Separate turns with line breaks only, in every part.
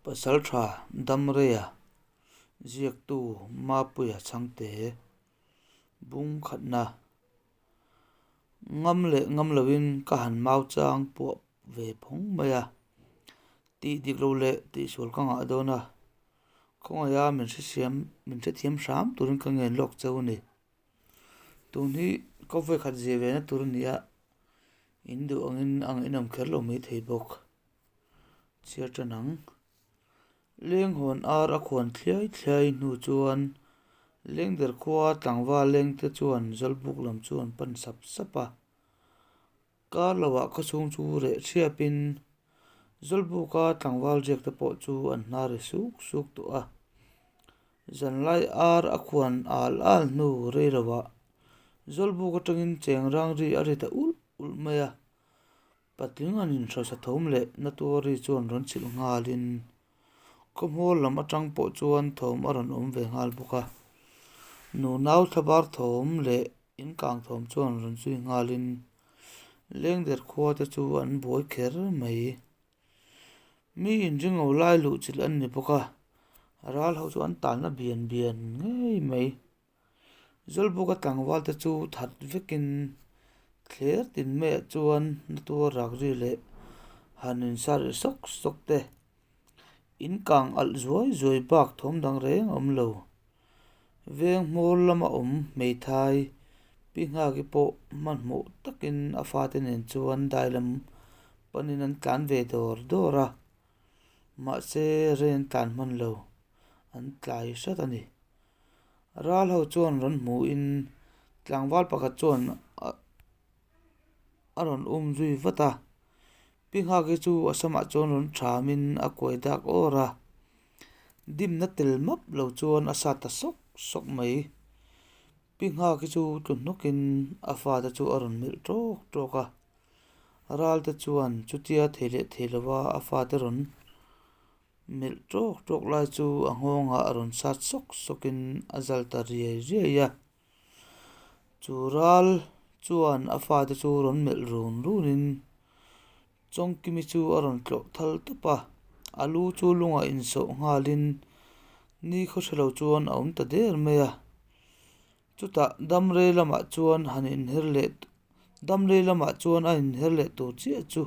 Pasaltha Damreia ziaktu Mapuia Chhangte bung khatna ngam leh ngam loin ka han mau chang puah ve phawng mai a, tih dik lo leh tihsual ka ngah dawn a, khawngaia min hrethiam min hrethiam hram turin ka ngen lawk cheu a ni. Tun hi ka vawikhat zia ve na tur a ni a, in duh angin a ngaihnawm kher lo maithei bawk. Chhiar tan ang. Lenghawn ar a khuan thliai thliai hnu chuan Lengder khua tlangval lengte chuan Zawlbuk lam chu an pan sap sap a. Kar loah khawchhung chu reh thiapin Zawlbuka tlangval riakte pawh chu an hnar ri suk suk tawh a. Zanlai ar a khuan al al hnu rei loah Zawlbuk atangin chengrang ri a ri ta ulh ulh mai a. Patling an inhrosa thawm leh Natuari chuan rawn chhilh nghalin khawhmual lam atang pawh chuan thawm a rawn awm ve nghal bawk a. Nunau thlabar thawm leh inkang thawm chuan rawn zui nghalin Lengder khua te chu an buai kher mai. Mi inringo lai luh chilh an ni bawk a, ral ho chu an talna bian bian ngei mai. Zawlbuka tlangval te chu that vekin thler tin maiah chuan na tuar rak ri leh han insa rih sawk sawk te in kang alh zuai zuai bak thawm dang reng a awm lo. Veng hmawr lama awm hmeithai Pi Nghaki pawh hmanhmawh takin a fate nen chuan dai lam panin an tlan ve dawr dawr a, mahse rei an tlan hman lo, an tlai hrat a ni. Ral ho chuan rawn hmuhin tlangval pakhat chuan a rawn um zui vat a, Pi Nghaki chu a samah chuan rawn thamin a kuai dak awr a, dimna tel map lo chuan a sat ta sawk sawk mai. Pi Nghaki chu tlu hnawkin a fate chu a rawn melh tawk tawk a, Ralte chuan chutia thei leh thei lova a fate rawn Melh tawk tawk lai chu a nghawngah a rawn sat sawk sawkin a zal ta riai riai a. Chu ral chuan a fate chu rawn melh run runin Chawngkimi chu a rawn tlawh thal tawp a, a lu chu lungah insawh nghalin ni khaw hre lo chuan a awm ta der mai a. Chutah damrei lamah chuan han inher leh Damlei lamah chuan a inher leh tur chiah chu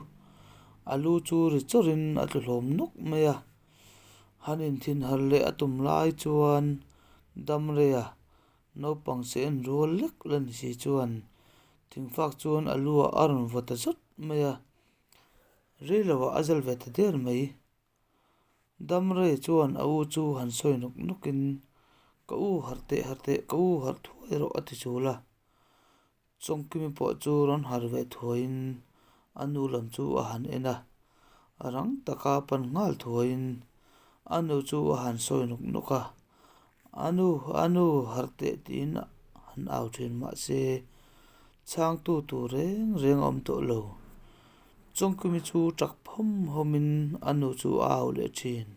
a lu chu ri chawrin a tlu hlawm nawk mai a. Han inthinhar leh a tum lai chuan Damleia naupang che en rual lek la ni si chuan thingfak chuan a lu ah a rawn vaw ta zawt mai a, rei loah a zal ve ta der mai. Damrei chuan a u chu han sawi nawk nawkin, Ka u harh teh harh teh, ka u harh thuai rawh a ti chul a. Chawngkimi pawh chu rawn harh ve thuaiin a nu lam chu a han en a, rang taka pan nghal thuaiin a nu chu a han sawi nawk nawk a, A nu, a nu harh teh tiin han au thin mahse chhangtu tur reng reng a awm tawh lo. Chawngkimi chu ṭak phawm hawmin a nu chu a au leh thin,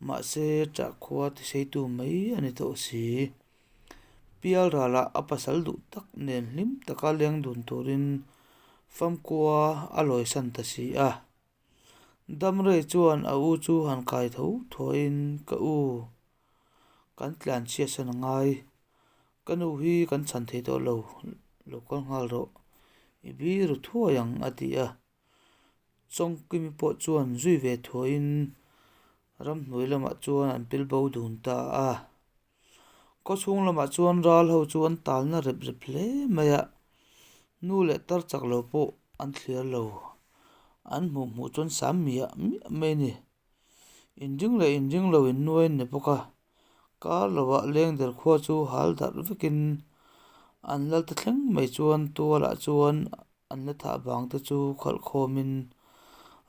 mahse ṭah khua tiseitu mai a ni tawh si. Pial ralah a pasal duh tak nen hlim taka leng dun turin famkua a lawisan ta si a. Damrei chuan a u chu han kai tho thuaiin, Ka u, kan tlan chhiatsan a ngai. Ka nu hi kan chhan thei tawh lo, lo kal nghal rawh. I biru thuai ang, a ti a. Chawngkimi pawh chuan zui ve thuaiin ramhnuai lamah chuan an pil bo dun ta a. Khawchhung lamah chuan ral ho chu an talna rep rep hle mai a, nu leh tar chak lo pawh an thliar lo. An hmuh hmuh chuan sam miah miah mai a ni. Inring leh inring lo innuai an ni bawk a, kar lovah lengder khua chu hal darh vekin an lal ta thleng mai chuan tualah chuan an la thah vang te chu khalh khawmin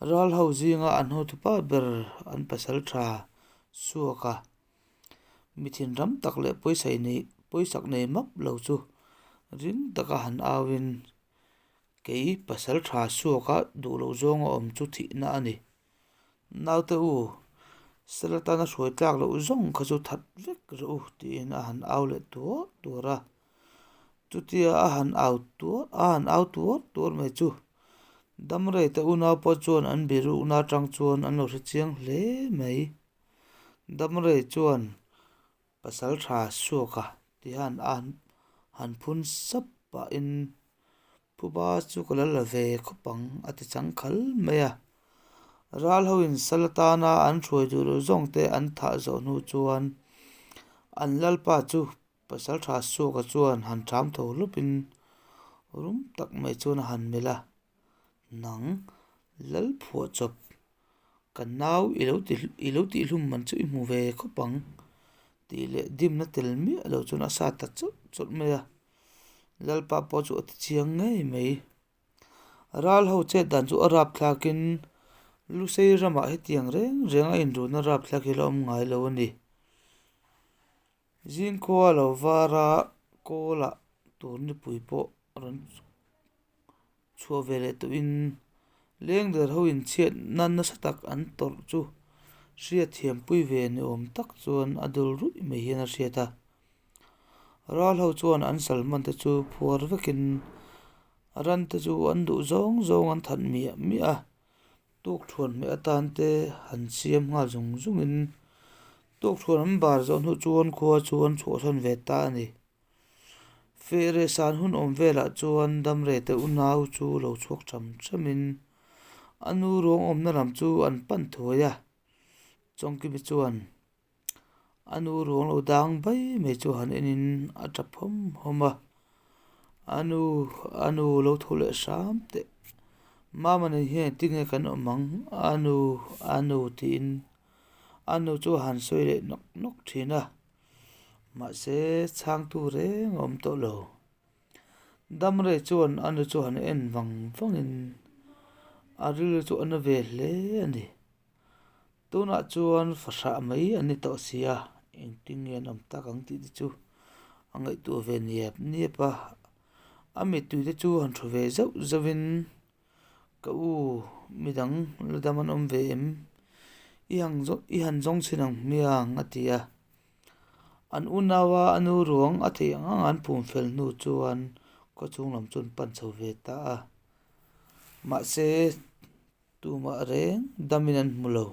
ral ho zinga an hotupa ber an pasal tha suak a. Mi thinram tak leh pawisa nei pawisak nei map lo chu ring taka han auin kei pasal tha suaka duh loh zawnga awm chu thihna a ni. Naute u, sel atana hruai tlak loh zawng kha chu that vek rawh u tiin a han au leh tuar tuar a. Chutia a han au tuar a han au tuar tuar mai chu. Damrei te unau pawh chuan an birukna atang chuan an lo hre chiang hle mai. Damrei chuan Pasal tha suaka tihan a han phun sap pahin Phuba chu ka la la ve khawp ang a ti chang khal mai a. Ral hoin sal atana an hruai duh loh zawng te an thah zawh hnu chuan an lalpa chu Pasal tha suaka chuan han ṭham tho hlawpin rum tak mai chuan a han melh a, Nang Lalphuah chawp Ka nau i lo ti i lo tihhlum man chu i hmu ve khawp ang tih leh dimna tel miah lo chuan a sa ta chawlh chawlh mai a, Lalpa pawh chu a ti chiang ngei mai. Ral ho chet dan chu a rap thlakin Lusei ramah hetiang reng reng a inruna rap thlak hi la awm ngai lo a ni. Zingkhua lo vara kawlah tur nipui pawh rawn chhuah ve leh tawhin lengder ho inchhiatna nasa tak an tawrh chu hriatthiampui ve ni awm tak chuan a dul ruih mai hian a hriat a. Ral ho chuan an salman te chu phuar vekin ran te chu an duh zawng zawng an that miah miah a. Tukthuan hmeh atan te han siam nghal zung zungin tukthuan an bar zawh hnu chuan khua chu an chhuahsan ve ta a ni. Feh reh san hun awm velah chuan Damrei te unau chu lo chhuak tham thamin a nu ruang awmna lam chu an pan thuai a, Chawngkimi chuan A nu ruang lo dang bai mai chu han enin a tap hawm hawm a, A nu, a nu lo tho leh hram teh, Mama nen hian engtin nge kan awm ang, a nu, a nu tiin a nu chu a han sawi leh nawk nawk thin a, mahse chhangtu reng a awm tawh lo. Damrei chuan a nu chu han en vang vangin a rilru chu a na ve hle a ni. Tunah chuan fahrah mai an ni tawh si a, engtin nge an awm tak ang tih te chu a ngaihtuah ve niap niap a. A mittui te chu han thu ve zauh zauhin, Ka u, midang la dam an awm ve em? I han i han zawng chhin ang hmiang a ti a. An unaua a nu ruang a theih ang ang an phum fel hnu chuan khawchhung lam chu an pan chho ve ta a. Mahse. Tumah reng damin an hmu lo.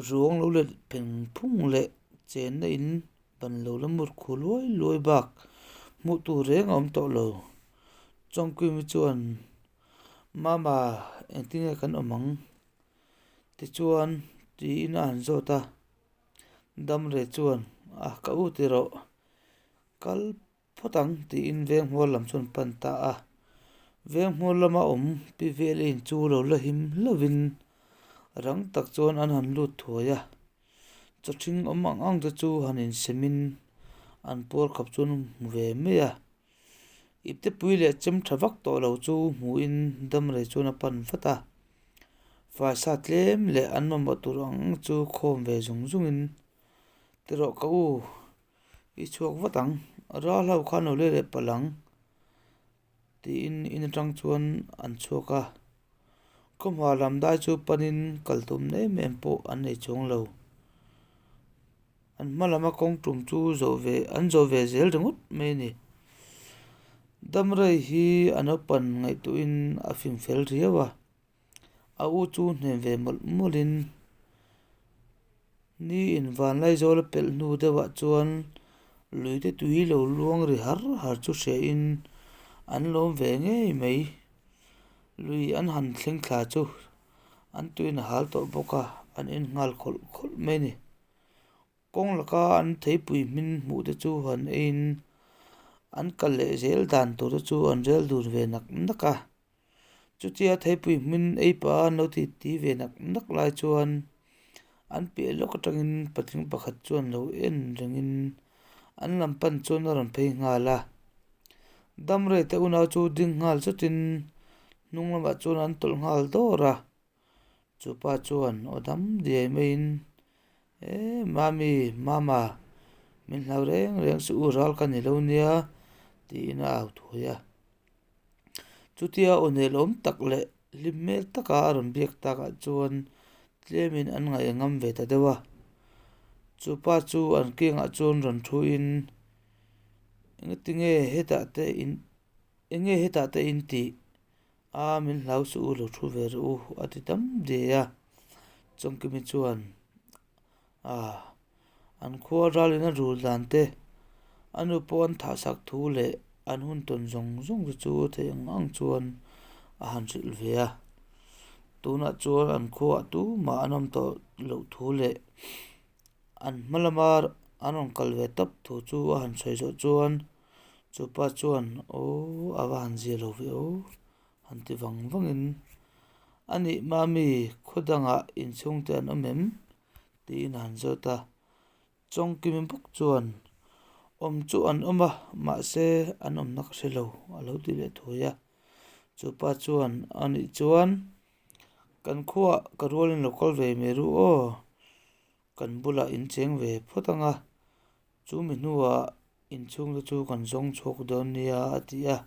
Ruang lo let pheng phung leh chenna in ban lo la mut khu luai luai bak hmuh tur reng a awm tawh lo. Chawngkimi chuan, Mama, engtin nge kan awm ang? Tichuan, tiin a han zawt a. Damre chuan, A, ka u ti rawh. Kal Phawt ang tiin Venghmuar lam chuan pan ta a. Venghmuar lama awm Pi Veli'n chu lo la him hlauhin rang tak chuan an han lut thuai a. Chawthing awm ang ang te chu han insemin an puar khawp chuan hmu ve mai a. Iptepui leh chem tha vak tawh lo chu hmuhin Damrei chuan a pan vat a. Faisa tlem leh an mamawh tur ang ang chu khawm ve zung zungin, Tirawh ka u, I chhuak vat ang, ral ho khan lo leh leh palh ang tiin in atang chuan an chhuak a. Khawhma lam dai chu panin kal tumna em em pawh an nei chuang lo. An hma lama kawng tum chu zawh ve an zawh ve zel ringawt mai a ni. Damrei hi a naupan ngaihtuahin a fing fel riau a. A u chu hnem ve mawlh mawlhin ni in Vanlaizawl a pelh hnu deuhah chuan luite tui lo luang ri har har chu hriain an lawm ve ngei mai. Lui an han thleng thla chu an tuiin a hal tawh bawk a, an en nghal khawlh khawlh mai a ni. Kawng laka an theipui hmin hmuh te chu han eiin an kal leh zel dan tur te chu an rel dun ve nak nak a. Chutia theipui hmin ei pah an lo ti ti ve nak nak lai chuan an piah lawk atangin patling pakhat chuan lo en rengin an lam pan chuan a rawn phei nghal a. Damrei te unau chu ding nghal chutin hnung lamah chuan an tawlh nghal dawr a. Chupa chuan aw dam diai maiin, E Mami, Mama, min hlau reng reng suh u ral ka ni lo nia tiin a au thuai a. Chutia aw nelawm tak leh hlim hmel taka a rawn biak takah chuan tlemin an ngaih a ngam ve ta deuh a. Chupa chu an kiangah chuan rawn thuin, Engatinge hetah te in, enge hetah te in tih? A, min hlau suh u, lo thu ve rawh u, a ti tam diai a. Chawngkimi chuan, A, an khua ralin a rul dan te, a nu pawh an thah sak thu leh an hun tawn zawng zawng te chu a theih ang ang chuan a han hrilh ve a. Tunah chuan an khuaah tumah an awm tawh loh thu leh an hma lama an rawn kal ve tawp thu chu a han sawi zawh chuan chu pa chuan aw a va han zia lo ve aw han ti vang vangin a nih mami khaw dangah inchhung te an awm em tiin a han zawt a Chawngkimi bawk chuan awm chu an awm a mahse an awmna ka hre lo a lo ti leh thuai a chu pa chuan a nih chuan kan khuaah ka rualin lo kal ve mai ru aw. Kan bulah in cheng ve phawt ang a, chu mi hnuah inchhung te chu kan zawng chhuak dawn nia a ti a.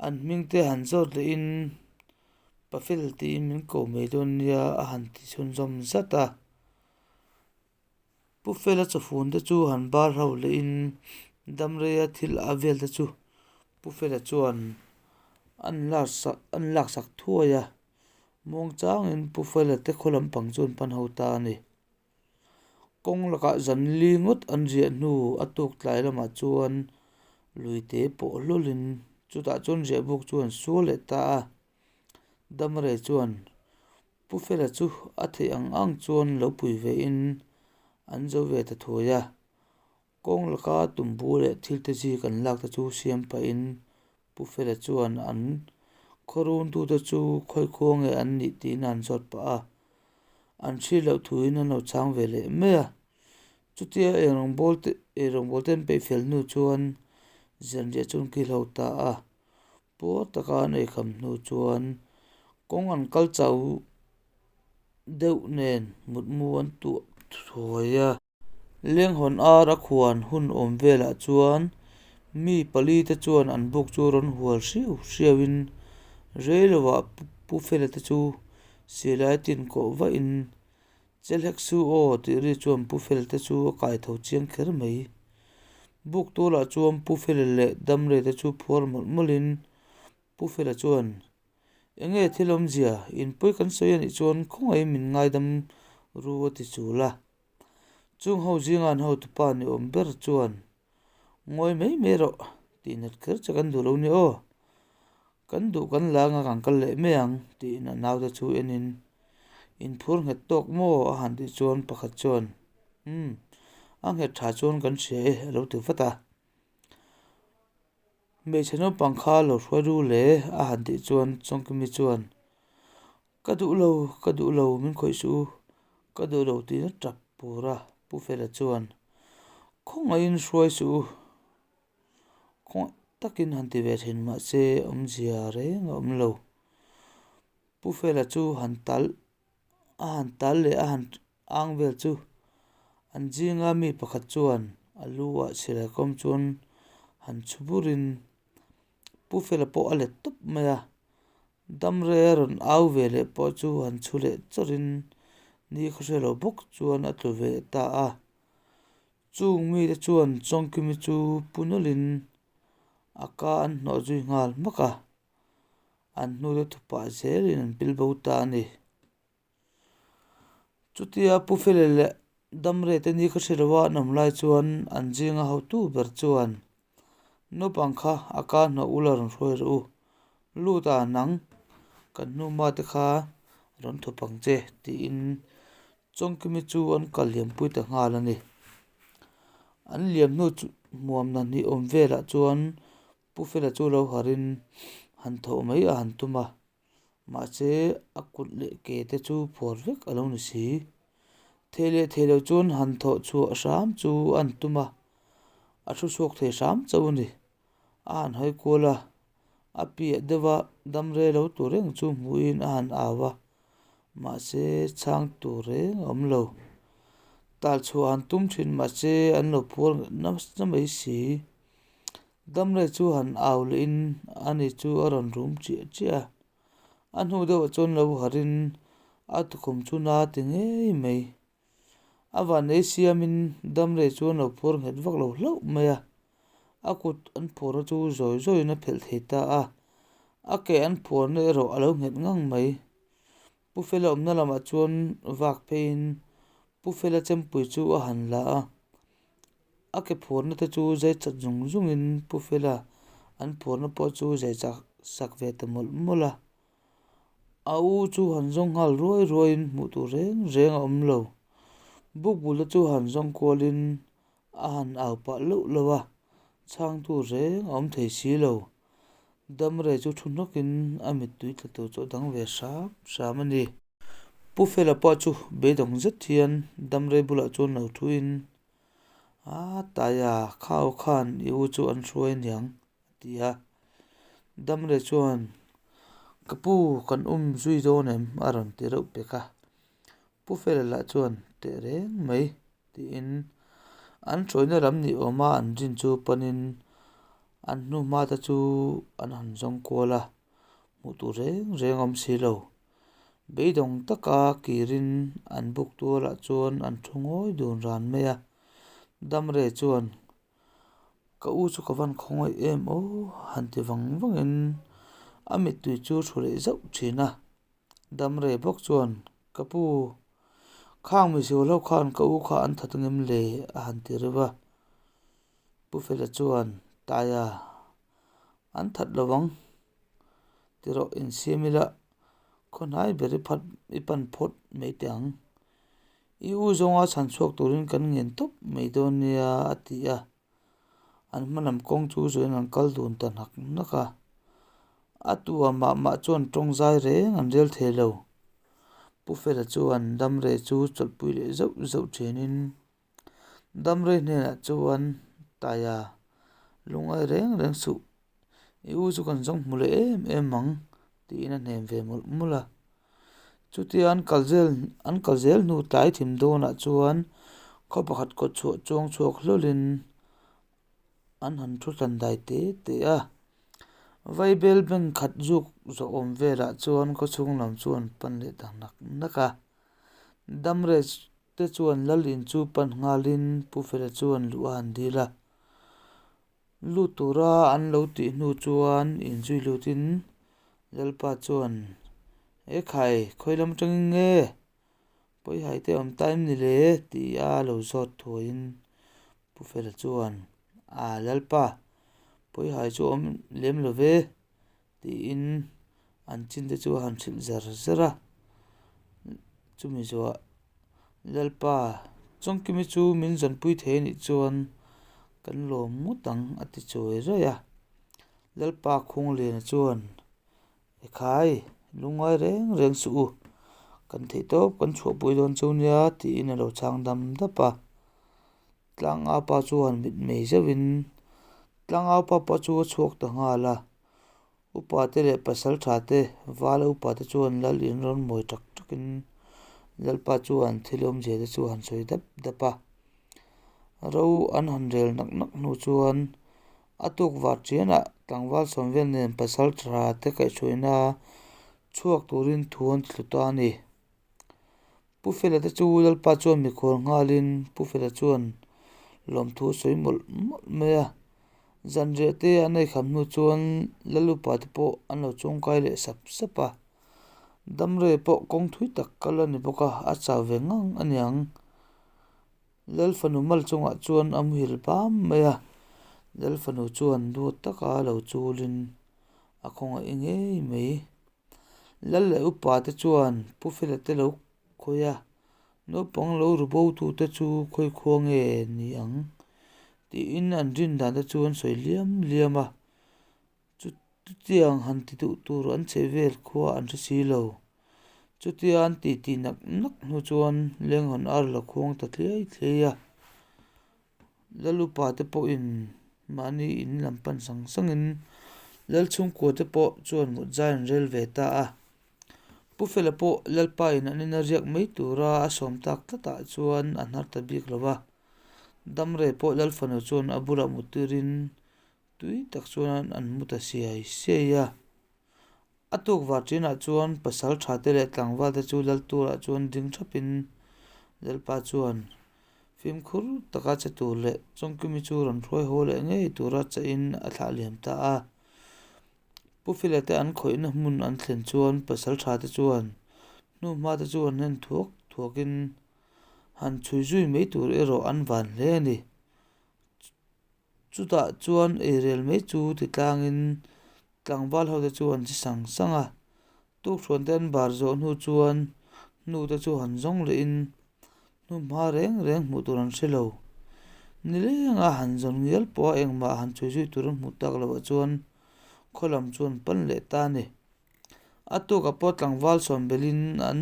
An hming te han zawt lehin Pafel tiin min ko mai dawn nia a han ti chhunzawm zat a. Pu Fela chawfun te chu han bar ho lehin Damreia thil a vel te chu Pu Fela chuan an laksak thuai a. Muang changin Pu Fela te khaw lampang chu an pan ho ta a ni. Kawng lakah zan li ngawt an riah hnu a tuk tlai lamah chuan lui te pawh hlawlin chutah chuan riah buk chu an sual leh ta a. Damrei chuan Pu Fela chu a theih ang ang chuan lo pui vein an zo ve ta thuai a. Kawng laka tumbu leh thil te zik an lak te chu siam pahin Pu Fela chuan an khawruntute chu khawikhua nge an nih tiin an zawt pah a, an hriat loh thuin an lo chhang ve leh mai a. Chutia eirawngbawl te eirawngbawl te an peih fel hnu chuan zanriah chu an kil ho ta a, puar taka an eikham hnu chuan kawng an kal chau deuh nen mutmu an tuah thuai a. Lenghawn ar a khuan hun awm velah chuan mi pali te chuan an buk chu rawn hual hriau hriau in rei lovah Pu Fela te chu silai tin kawh vah in Chel hek su aw tih ri chuan Pu Fela te chu a kai tho chiang kher mai. Buk tualah chuan Pu Fela leh Damrei te chu phuar mawlh mawlh in Pu Fela chuan, Eng nge thil awmzia, inpui kan sawi anih chuan khawngaih min ngaidam ru a ti chul a. Chung ho zinga an hotupa ni awm ber chuan, Ngawi mai mai rawh, tih nat kher che kan duh lo ni aw. Kan duh kan la anga kan kal leh mai ang, tiin a naute chu enin, Inphur nghet tawk maw? a han tih chuan pakhat chuan, Umm, a nghet tha chuan kan hria e, a lo ti vat a. Hmeichhe naupang kha lo hruai ru le a han tih chuan Chawngkimi chuan Ka duh lo, ka duh lo, min khawih suh u, ka duh lo tiin a tap pur a, Pu Fela chuan Khawngaihin hruai suh u, khawngaih takin han ti ve thin mahse awmzia reng a awm lo. Pu Fela chu han tal a han tal leh a han ang vel chu an zinga mi pakhat chuan a lu ah silai kawm chuan han chhu burin Pu Fela pawh a let tawp mai a, Damrei a rawn au ve leh pawh chu han chhu leh chawrhin ni khaw hre lo bawk chuan a tlu ve ta a. Chung mite chuan Chawngkimi chu pu nawlhin a ka an hnawh zui nghal hmak a, an hnute thupah zelin an pil bo ta a ni. Chutia Pu Fela leh Damrei te ni kha hre lo a an awm lai chuan an zinga hotu ber chuan naupang kha a ka hnawh ula rawn hruai rawh u, lut a nang kan hnuma te kha rawn thawp ang che tiin Chawngkimi chu an kal liampui ta nghal a ni. An liam hnu chu hmuamna hnih awm velah chuan Pu Fela chu lo harin han thawh mai a han tum a. Mahse, a kut leh ke te chu phuar vek a lo ni si. Thei leh thei lo chuan han thawh chhuah hram chu a han tum a, a thu chhuak thei hram chauh a ni. A han hawi kual a, a piah deuh a dam rei lo tur reng chu hmuhin a han au a, mahse chhang tur reng a awm lo. Tal chhuah han tum thin mahse an lo phuar nasa mai si. Damrei chu han au lehin ani chu a rawn rum chiah chiah a, a hnu deuhah chuan lo harin a tukhum chu na ti ngei mai. A vannei siamin Damrei chuan lo phuar nghet vak lo hlauh mai a, a kut an phuarna chu zawi zawiin a phelh thei ta a. A ke an phuarna erawh a lo nghet ngang mai. Pu Fela awmna lamah chuan vak pheiin Pu Fela chempui chu a han la a. A ke phuarna te chu zai chat zung zungin Pu Fela an phuarna pawh chu zai chak sak ve ta mawlh mawlh a. A u chu han zawng nghal ruai ruaiin hmuh tur reng reng a awm lo. Bukbul te chu han zawng kualin a han au pah loh loh a, chhangtu reng a awm thei si lo. Damrei chu thu hnawkin a mittui tla tur chu a dang ve hram hram a ni. Pu Fela pawh chu beidawng zet hian Damrei bulah chuan lo thuin, A Taia, khau khan i u chu an hruai aniang, a ti a. Damrei chuan, Ka pu, kan um zui dawn em? a rawn ti reuh pek a. Pu Fela lah chuan, Teh reng mai, tiin an hruaina lam ni awma an rin chu panin an hnu hma te chu an han zawng kual a, hmuh tur reng reng awm si lo. Beidawng taka kirin an buk tualah chuan an thu ngawi dun ran mai a, Damre chuan Ka u chu ka van khawngaih em aw han ti vang vangin a mittui chu thu leh zauh thin a. Damrei bawk chuan, Ka pu, khang misual ho khan ka u kha an that ngem le? a han ti reuh a. Pu Fela chuan, Taia, an that lo ang tiraw insiam ila khaw hnai ber i phat i pan phawt mai teh ang. I u zawnga chhan chhuak turin kan ngen tawp mai dawn nia a ti a. An hma lam kawng chu zuiin an kal dun ta hnak hnak a, a tua mah mah chuan tawng zai reng an rel thei lo. Pu Fela chuan Damrei chu chawlhpui leh zauh zauh thinin Damrei hnenah chuan Taia lungngai reng reng suh, i u chu kan zawng hmu leh em em ang tiin a hnem ve mawlh mawlh a. Chutia an kal zel an kal zel hnu tlai thim dawnah chuan khaw pakhat kawt chhuah chuang chhuak hlawlin an han thu hlan dai te te a. Vaibel bank khat zuk zawh awm velah chuan khaw chhung lam chu an pan leh ta nak nak a. Damreh te chuan lal in chu pan nghalin Pu Fela chuan luh a han dil a. Lut tura an lo tih hnu chuan inzui lutin Lalpa chuan, Ekhai, khawi lam atangin nge? Pawihai te awm ta em ni le? ti a lo zawt thuaiin Pu Fela chuan, A Lalpa, pawihai chu awm lem lo ve, tiin an chin te chu a han hrilh zar zar a. Chumi zawhah Lalpa Chawngkimi chu min zawnpui thei anih chuan kan lawm ngawt ang a ti chuai raih a. Lalpa Khungliana chuan Ekhai lungngai reng reng suh u, kan theih tawp kan chhuahpui dawn chu nia tiin a lo chhang dam dap a. Tlangaupa chuan mitmei zeuhin Tlangaupa pawh chu a chhuak ta nghal a, upa te leh pasal tha te vala upa te chuan lal in rawn mawi tak takin Lalpa chuan thil awmzia te chu a han sawi dap dap a. Ro an han rel nak nak hnu chuan a tuk var chianah tlangval sawm vel nen pasal tha te kaihhruaina chhuak turin thu an ti thlu ta a ni. Pu Fela te chu Lalpa chuan mikhual nghalin Pu Fela chuan lawmthu a sawi mawlh mawlh mai a. Zanriah te an ei kham hnu chuan Lalupa te pawh an lo chungkai leh sap sap a. Damrei pawh kawng thui tak kal a ni bawk a, a chau ve ngang a niang. Lal fanu mal chungah chuan a muhil bam mai a. Lal fanu chuan duat taka lo chulin a khawngaih ngei mai. Lal leh upa te chuan Pu Fela te lo khawi a, naupang lo ru bo tu te chu khawi khua nge ni ang tiin an rin dan te chu an sawi liam liam a, chutiang han ti duh tur an chhe vel khua an hre si lo. Chutia an ti ti nak nak hnu chuan Lenghawn ar la khuang ta thliai thliai a, Lal upa te pawhin mahni in lam pan sang sangin Lal chhungkua te pawh chuan mut zai an rel ve ta a. Pu Fela pawh Lalpa in an ina riak mai tura a sawm tak tlatah chuan a hnar ta bik lo va. Damrei pawh Lal fanu chuan a bulah mut tirin tui tak chuan an mu ta siai siai a. A tuk var ṭinah chuan pasal ṭha te leh tlangval te chu lal turah chuan ding ṭhapin Lalpa chuan fimkhur taka che tur leh Chawngkimi chu rawn hruai haw leh ngei tura chahin a thlah liam ta a. Pu Fela te an khawihna hmun an thlen chuan pasaltha te chuan hnuhma te chu an en thuak thuakin han chhui zui mai tur erawh an van hle a ni. Chutah chuan eirel mai chu ti tlangin tlangval ho te chu an che sang sang a, tukhruan te an bar zawh hnu chuan hnu te chu han zawng lehin hnuhma reng reng hmuh tur an hre lo. Nilenga han zawn ngial pawha engmah han chhui zui tur an hmuh tak loh ah chuan khaw lam chu an pan leh ta a ni. A tukah pawh tlangval sawm belhin an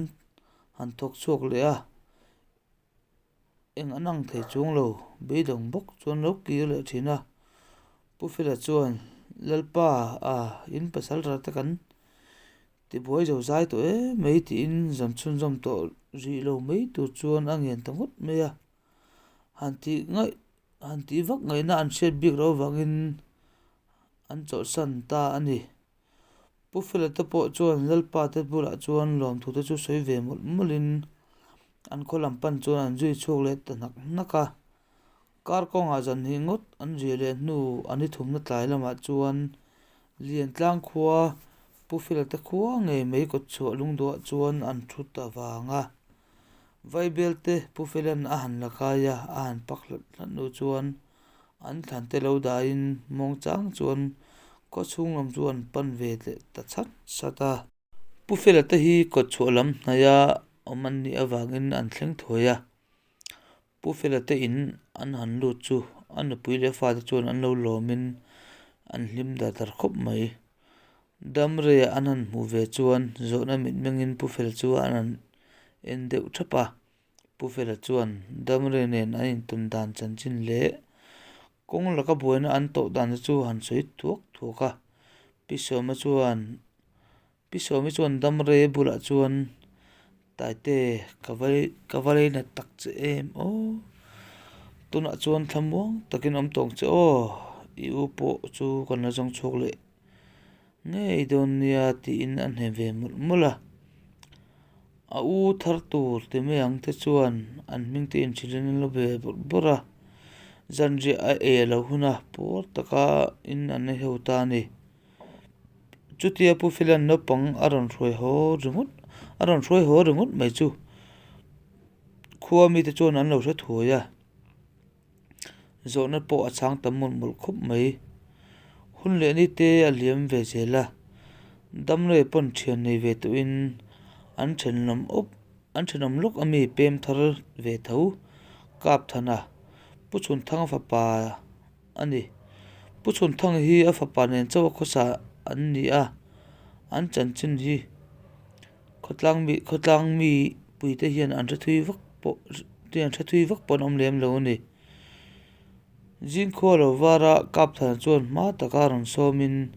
han thawk chhuak leh a, eng an ang thei chuang lo, beidawng bawk chuan lo kir leh thin a. Pu Fela chuan, Lalpa a, in pasal ral te kan tibuai zo zai tawh em mai tiin zan chhunzawm tawh rih lo mai tur chuan a ngen ta ngawt mai a. Han tih ngaih han tih vak ngaihna an hriat bik loh avangin an chawlhsan ta a ni. Pu Fela te pawh chuan Lalpa te bulah chuan lawmthu te chu sawi ve mawlh mawlhin an khaw lam pan chuan an zui chhuak leh ta hnak hnak a. Kar kawngah zan hnih ngawt an riah leh hnu a ni thumna tlai lamah chuan Liantlang khua Pu Fela te khua ngei mai kawtchhuah lungduah chuan an thu ta vang a. Vaibel te Pu Fela'n a han la kai a, a han pak hlat hlat hnu chuan an thlan te lo dahin mawng chang chuan khaw chhung lam chu an pan ve leh ta chat chat a. Pu Fela te hi kawtchhuah lam hnaia awm an nih avangin an thleng thuai a. Pu Fela te in an han lut chu a nupui leh fate chuan an lo lawmin an hlim dar dar khawp mai. Damreia an han hmuh ve chuan zawhna mitmengin Pu Fela chu an han en deuh thap a. Pu Fela chuan Damrei nen an intawn dan chanchin leh kawng laka buaina an tawh dan te chu han sawi thuak thuak a. Pi Sawma chuan Pi Sawmi chuan Damrei bulah chuan Taite ka va ka va lei nat tak che em aw tunah chuan thlamuang takin awm tawng che aw i u pawh chu kan la zawng chhuak leh ngei dawn nia tiin a hne ve mawlh mawlh a. A u thar tur ti mai ang te chuan an hming te inhrilhin an lo be bawrh bawrh a, zanriah a ei a lo hun a, puar taka in an ei ho ta a ni. Chutia Pu Filan naupang a rawn hruai haw ringawt a rawn hruai haw ringawt mai chu khua mite chuan an lo hre thuai a. Zawhna pawh a chhang tam mawlh mawlh khawp mai. Hun leh ni te a liam ve zel a, damlei pawn thian nei ve tawhin an thenawm awp an thenawm lawk ami pem thar ve tho Kapthana Pu Chhunthanga fapa a ni. Pu Chhunthanga hi a fapa nen chauh a khawsa an ni a, an chanchin hi khawtlang mi khawtlang mi puite hian an hre thui vak pawh te an hre thui vak pawh an awm lem lo a ni. Zingkhua lo vara Kapthana chuan hma taka rawn sawmin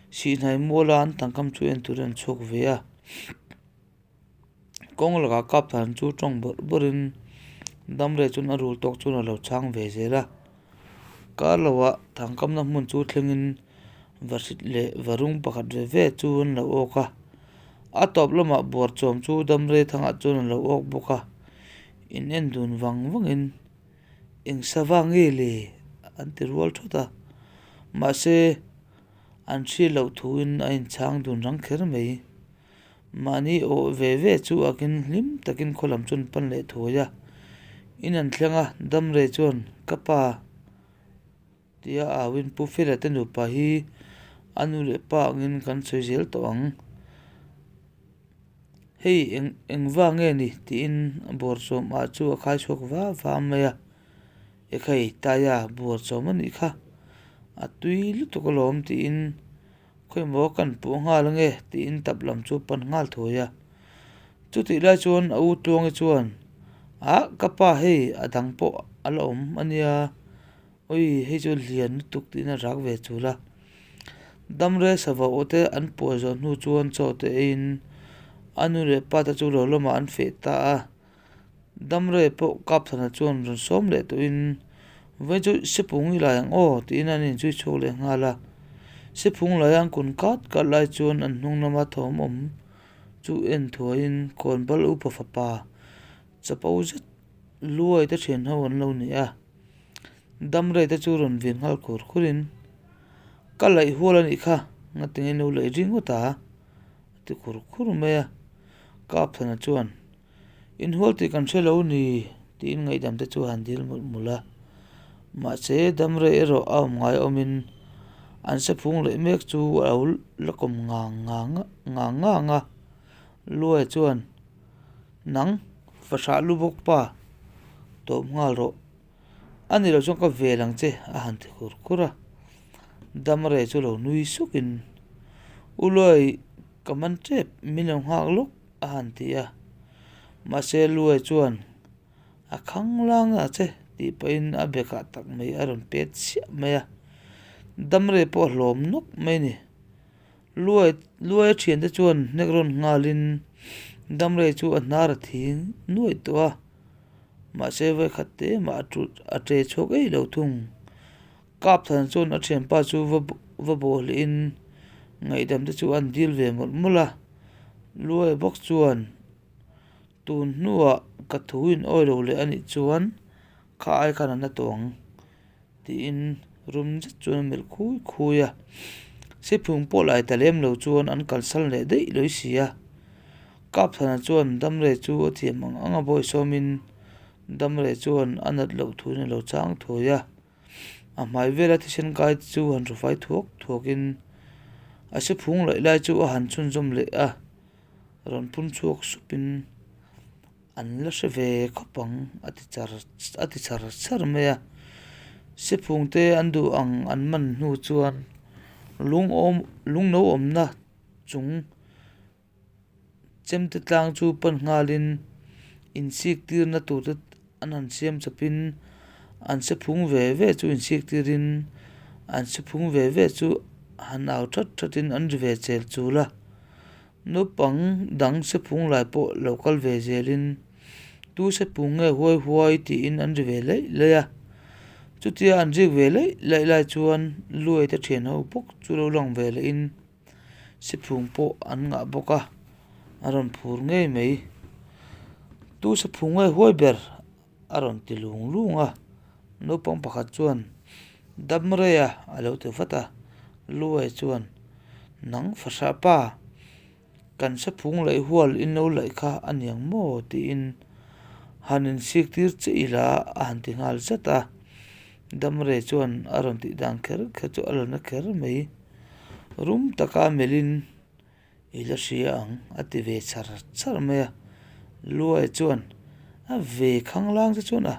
Sihhnai muala an tangkam chu en turin an chhuak ve a. Kawng lakah Kapthana chu tawng bawrh bawrhin Damrei chuan a rul tawk chuan a lo chhang ve zel a. Kar loah thangkamna hmun chu thlengin vahrit leh varung pakhat ve ve chu an lo awk a. A tawp lamah buarchawm chu Damrei thangah chuan a lo awk bawk a. In en dun vang vangin eng sava nge le an ti rual thawt a. Mahse an hriat loh thuin a inchhang dun rang kher mai. Mahni awh ve ve chu akin hlim takin khaw lam chuan pan leh thuai a. In an thleng a, Damrei chuan ka pa tia auin Pu Fela te nupa hi a nu leh pa angin kan sawi zel tawh ang. Hei eng eng va nge ni tiin buarchawm ah chu a khai chhuak va va mai a. Ekhai Taia buarchawm a nih kha a tui lutuk alawm tiin Khawimaw kan puh nghal ange tiin tap lam chu pan nghal thuai a. Chutih lai chuan a u Tluangi chuan Ah ka pa hei a dang pawh a la awm a nia, awi hei chu lian lutuk tiin a rak ve chul a. Damre sava aw te an puah zawh hnu chuan chaw te eiin a nu leh pa te chu lo lamah an feh ta a. Damre pawh Kapthana chuan rawn sawm leh tawhin, Vawiin chu Siphung i lai ang aw, tiin an inzui chhuak leh nghal a. Siphung laia an kun kat kat lai chuan an hnung lama thawm awm chu en thuaiin Kawnbal upa fapa chapo zet luai te thian ho an lo ni a. Damre te chu rawn vin nghal khur khurin, Ka laih hual a nih kha, Ngatinge in lo laih ringawt a? A ti khur khur mai a. Kapthana chuan, Inhual tih kan hre lo ni, tiin ngaihdam te chu a han dil mawlh mawlh a. Mahse, damrei erawh a awm ngai awmin an se phung leh mek chu a lo la kawm ngang ngang ngang ngang a. Luai chuan, Nang, fahrah lu bawk pa, tawp nghal rawh. A ni lo chuan ka vel ang che, a han ti khur khur a. Damrei chu lo nui sukin, U Luai, Ka man tep, min lo nghak lawk a han ti a. Mahse Luai chuan a khang lang a che tih pahin a bekah tak mai a rawn pet chiah mai a. Damrei pawh a hlawm nawk mai a ni. Luai Luai a thiante chuan hnek rawn nghalin Damrei chu a hnar a thing nuaih tawh a. Mahse vawikhat te mah a ṭe chhuak ei lo thung. Kapthana chuan a thianpa chu va va bawh hlihin ngaihdam te chu an dil ve mawlh mawlh a. Luai bawk chuan tun hnuah ka thu in awi lo leh a nih chuan kha ai khan an la tawh ang tiin rum zet chuan a melh khui khui a. Siphung pawh lai ta lem lo chuan an kalsal leh daih lawi si a. Kapthana chuan damrei chu a thiam ang ang a bawisawmin damrei chuan a nat loh thuin a lo chang thuai a. A hmai vela thisen kai te chu han hrufai thuak thuakin a se phung laih lai chu a han chhunzawm leh a, rawn phun chhuak supin an la hre ve khawp ang a ti char a ti char char mai a. Sephung te an duh ang an man hnu chuan lungawm lungno awmna chung Chemte tlang chu pan nghalin insik tirna tur te an han siam chawpin an se phung ve ve chu insik tirin an se phung ve ve chu han au that thatin an ri ve chel chul a. Naupang dang se phung lai pawh lo kal ve zelin tu se phung nge huai huai tiin an ri ve laih laih a. Chutia an rik ve laih laih lai chuan Luai te thian ho bawk chu lo lang ve lehin. Siphung pawh an ngah bawk a, a rawn phur ngei mai. Tu siphung nge huai ber? a rawn ti lung lung a. Naupang pakhat chuan, Dam rei a, a lo ti vat a. Luai chuan, Nang fahrah pa, kan siphung laih hual in lo laih kha a niang maw? tiin han insik tir che ila a han ti nghal zat a. Damrei chuan a rawn tih dan kher kher chu a la na kher mai. Rum taka melhin i la hria ang a ti ve char char mai a. Luai chuan a ve khanglang che chuan a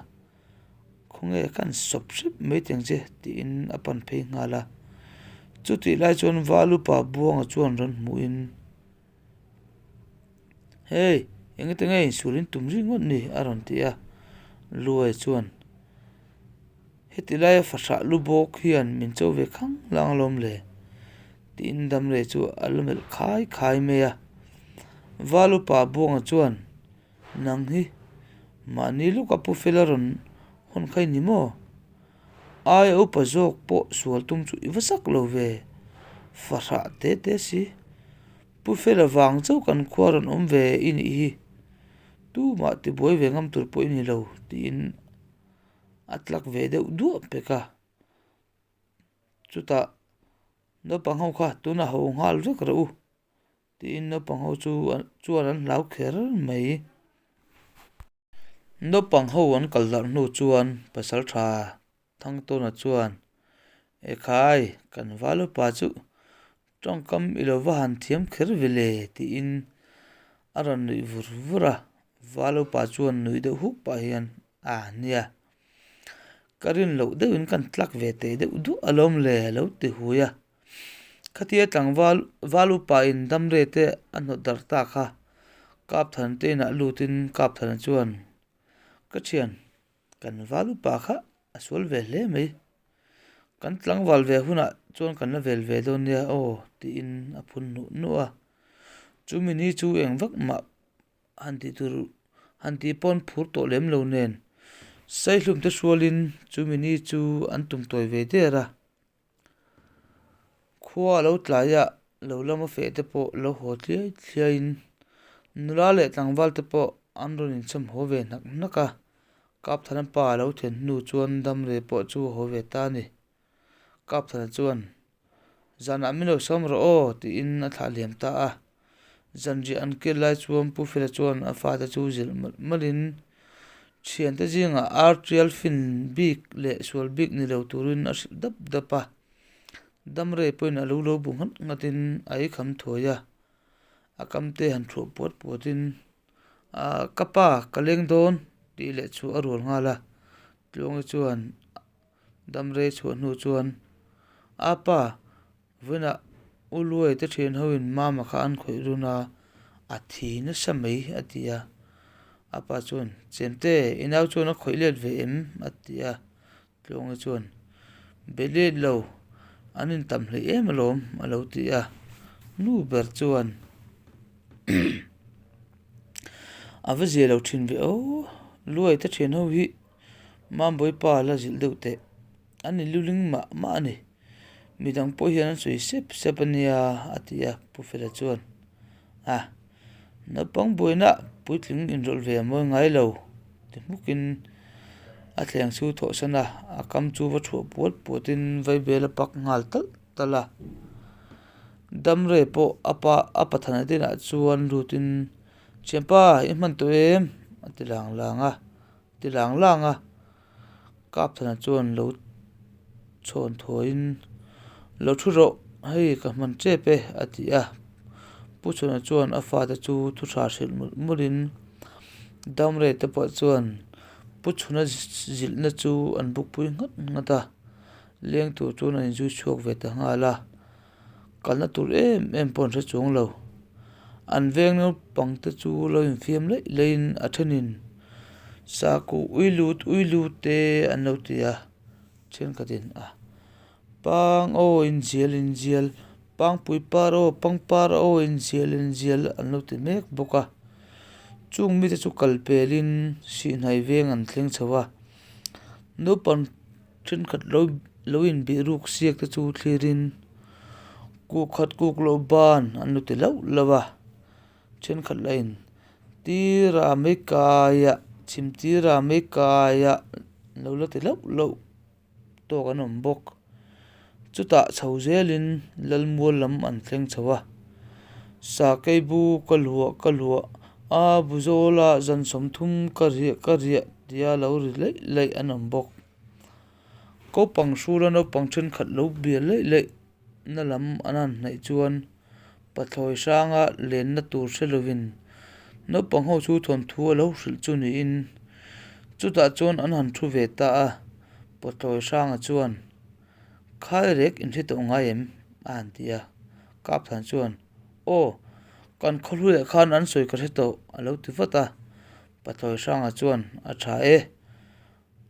khawnge ka han sawp hrep mai teng che tiin a pan phei nghal a. Chutih lai chuan Valupa Buanga chuan rawn hmuhin Hey, engati nge insual in tum ringawt ni? a rawn ti a. Luai chuan, Heti laia fahrah lu bawk hian min cho ve khang lang alawm le, tiin Damrei chu a la melh khai khai mai a. Val upa Buanga chuan, Nang hi mahni lawka Pu Fela rawn hawn kha i ni maw? Aia upa zawk pawh sual tum chu i va zak lo ve, fahrah te te si. Pu Fela vang chauh kan khua rawn awm ve i nih hi, tumah tibuai ve ngam tur pawh i ni lo tiin a tlak ve deuh duah pek a. Chutah naupang ho kha tunah ho nghal vek rawh u tiin naupang ho chu chuan an hlau kher mai. Naupang ho an kal darh hnu chuan pasal tha Thangtawna chuan, Ekhai, kan val upa chu tawngkam i lo va han thiam kher ve le tiin a rawn nuih vur vur a. Val upa chuan nuih deuh huk pah hian, A nia, ka rin loh deuhin kan tlak ve teh deuh duah alawm le a lo ti hui a. Khatia tlangval val upa in damre te a hnawt darh ta kha Kapthana te inah lutin Kapthana chuan, Ka thian, kan val upa kha a sual ve hle mai. Kan tlangval ve hunah chuan kan la vel ve dawn nia aw tiin a phun hnuh hnuh a. Chumi ni chu eng vak mah han tih tur han tih pawn phur tawh lem lo nen Saihlum te hrualin chumi ni chu an tum tawi ve der a. Khua a lo tlai a, lo lama feh te pawh lo haw thliai thliaiin nula leh tlangval te pawh an rawn inchawm haw ve hnak hnak a. Kapthana pa a lo then hnu chuan Damre pawh chu a haw ve ta a ni. Kapthana chuan, Zanah min lo sawm rawh aw, tiin a thlah liam ta a. Zanriah an kil lai chuan Pu Fela chuan a fate chu zilh mawlh mawlhin thiante zingah ar tial fin bik leh sual bik ni lo turin a hrilh dap dap a. Damrei pawhin a lu lo bu nghat nghatin a ei kham thuai a. A kamte han thuah puat puatin, Aaa ka pa ka leng dawn tih leh chu a rual nghal a. Tluangi chuan Damrei chhuah hnu chuan, A pa, vawiinah U Luai te thian hoin Mama kha an khawih run a, a thi nasa mai, a ti a. A pa chuan, Chemte, i nau chuan a khawih let ve em? a ti a. Tluangi chuan, Be let lo, an intam hleih em alawm, a lo ti a. Nu ber chuan, A va zia lo thin ve aw, Luai te thian ho hi Mambawi pa la zilh deuh teh. An in luling mah mah a ni. Midang pawh hian an sawi sep sep a nia a ti a, Pu Fela chuan, A, naupang buaina puitling inrawlh ve a mawi ngai lo ti hmukin a thleng chu thawhsan a, a kam chu va thuah puat puatin vaibel a pak nghal talh talh a. Damrei pawh a pa a pathana dinah chuan lutin, Thianpa, i hman tawh em? a ti lang lang a. Ti lang lang a, Kapthana chuan lo chhawn thuaiin, Lo thu rawh, hei ka hman tep e, a ti a. Pu Chhuana chuan a fate chu thu tha hrilh mawlh mawlhin, Damrei te pawh chuan Pu Chhuna zilhna chu an bukpui nghat nghat a, leng tur chuan an inzui chhuak ve ta nghal a. Kalna tur em em pawh an hre chuang lo. An veng naupang te chu lo infiam laih laihin a thenin Sakuh ui lut ui lut te an lo ti a, thenkhatin a Pang aw inzial inzial, Pangpui par aw pangpar aw inzial inzial an lo ti mek bawk a. Chung mite chu kal pelin Sihhnai veng an thleng chho a, naupang Thenkhat lo lo inbih ruk siak te chu thlirin kuk khat kuk loh ban an lo ti lauh lauh a, thenkhat lah in tira mai kaiah chhim tira mai kaiah an lo la ti lauh lauh tawk an awm bawk. Chutah chho zelin Lalmual lam an thleng chho a, Sakei bu ka luah ka luah a bu zawlah zan 30 ka riah ka riah tia lo ri laih laih an awm bawk. Kopang hrula naupang thenkhat lo bia laih laih na lam an han hnaih chuan pathlawi hranga lenna tur hre lovin naupang ho chu thawnthu a lo hrilh chu niin chutah chuan an han thu ve ta a, pathlawi hranga chuan Khai rek in hre tawh ngai em? a han ti a, Kapthan chuan Aw, kan khawhluiah khan an sawi ka hre tawh a lo ti vat a, pathlawi hranga chuan A tha e.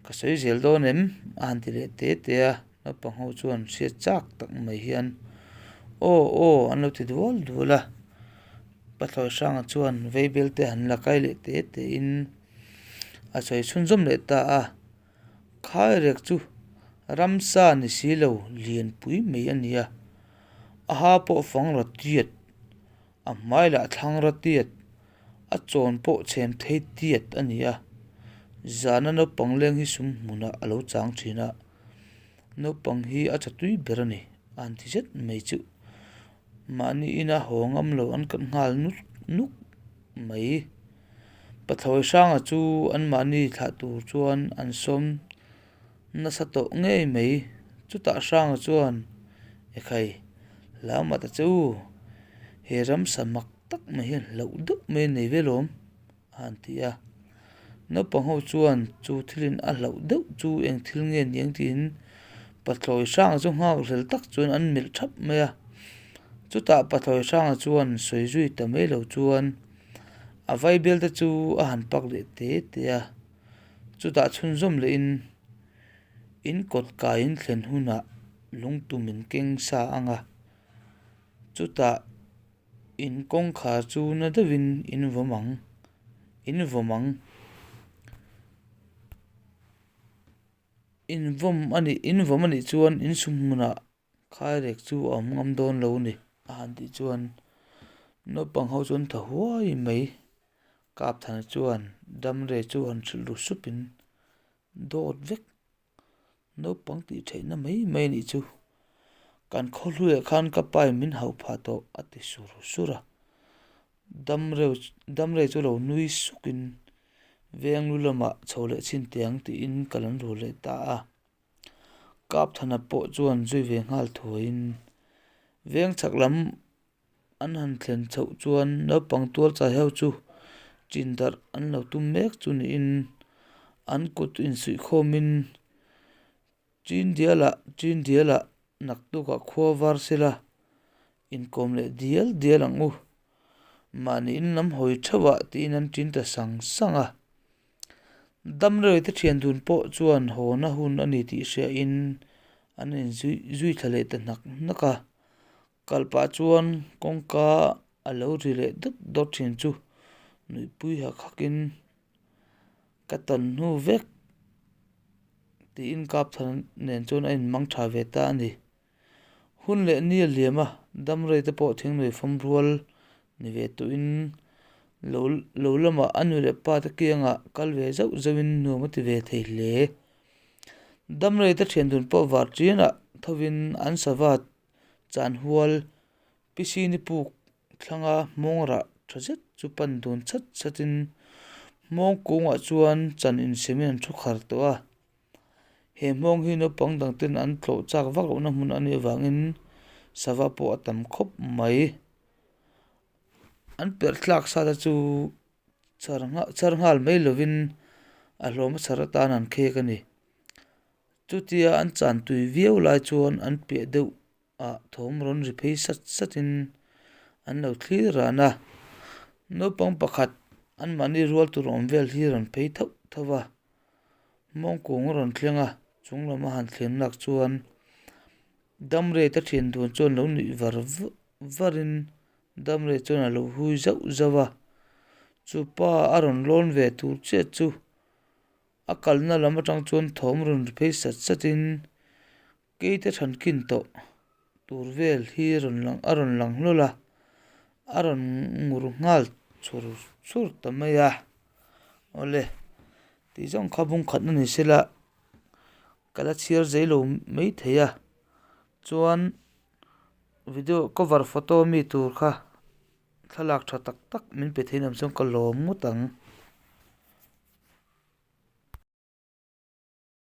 Ka sawi zel dawn em? a han ti leh te te a, naupang ho chuan hriat chak tak mai hian Aw aw an lo ti dual dual a, Pathlawi Hranga chuan veibel te han la kai leh te te in a sawi chhunzawm leh ta a, Khairek chu ramsa ni si lo lianpui mai a ni a, a ha pawh fang ra tiat, a hmai lah thlang ra tiat, A chawn pawh chhem thei tiat a ni a, zana naupang leng hi sum hmunah a lo chang thin a, naupang hi a tha tui ber a ni a han ti zet mai chu mahni ina haw ngam lo an kat nghal nuk nuk mai. Pathlawi hranga chu anmahni thlah tur chuan an sawm nasa tawh ngei mai. Chutah hranga chuan Ekhai hlau mah ta che u, he ramsa mak tak mai hian hlauh deuh mai a nei ve lawm a han ti a. Naupang ho chuan chu thilin a hlauh deuh chu eng thil nge niang tiin pathlawi hranga chu nghak hlel tak chuan an melh thap mai a. Chutah pathlawi hranga chuan sawi zui ta mai lo chuan a vaibel te chu a han pak leh te te a. Chutah chhunzawm lehin in kawt kaiin thlen hunah lungtum in keng sa ang a. Chutah in kawngkhar chu na deuhin in vawm ang, in vawm ang. In vawm a nih, in vawm a nih chuan in sum hmunah khairek chu a awm ngam dawn lo a ni a han tih chuan naupang ho chuan tha huai mai. Kapthana chuan damrei chu han hrilh ru supin dawt vek. Naupang tih theihna mai mai a nih chu. Kan khaw hluiah khan ka pain min hauh phah tawh a ti sur sur a. Dam rei chu lo nui sukin veng lu lamah chho leh chhin teh ang tiin ka lam rul leh ta a. Kapthana pawh chuan zui ve nghal thuaiin veng chhak lam an han thlen chhoh chuan naupang tual chai ho chu chin darh an lo tum mek chu niin an kut insuih khawmin Chin dialah chin dialah naktukah khua var sela inkawm leh dial dial ang u. Mahni in lam hawi theuhah tiin an tin ta sang sang a. Damrei te thian dun pawh chuan hawna hun a ni tih hriain an inzui zui thla leh ta hnak hnak a. Kal pah chuan kawngka a lo ri leh dawt dawt thin chu nuihpui hak hakin ka tawn hnu vek tiin Kapthana nen chuan a inmang tha ve ta a ni. Hun leh ni a liam a, damrei te pawh thingnuai fawm rual ni ve tawhin lo lo lamah a nu leh pa te kiangah kal ve zauh zauhin nuam a ti ve thei hle. Damrei te thian dun pawh var chianah thovin an sava Chanhual Pisini puk thlanga hmawng rah tha zet chu pan dun chhat chhatin hmawng kungah chuan chan insiamin an thu khar tawh a. He hmawng hi naupang dang ten an tlawh chak vak lohna hmun a nih avangin sava pawh a tam khawp mai. An perh thlak sa te chu chhar chhar nghal mai lovin a hlawm a chhar atan an khek a ni. Chutia an chan tui viau lai chuan an piah deuh ah thawm rawn ri phei sat sat in an lo thlir ran a, naupang pakhat anmahni rual tur awm vel hi rawn phei thauh thauh a, mawngkung a rawn thleng a, chung lam a han thlen lak chuan Damrei te thian dun chuan lo nuih var var in Damrei chuan a lo hui zauh zauh a, chupa a rawn lawn ve tur chiah chu. A kalna lam atang chuan thawm rawn ri phei sat sat in keite thankin tawh tur vel hi rawn lang a rawn lang hlawl a, a rawn ngur nghal chur chur ta mai a, awle tih zawng kha bung khatna ni sela ka la chhiar zei lo mai thei a chuan video cover photo mi tur kha thlalak tha tak tak min pe thei lam chuan ka lawm ngawt ang.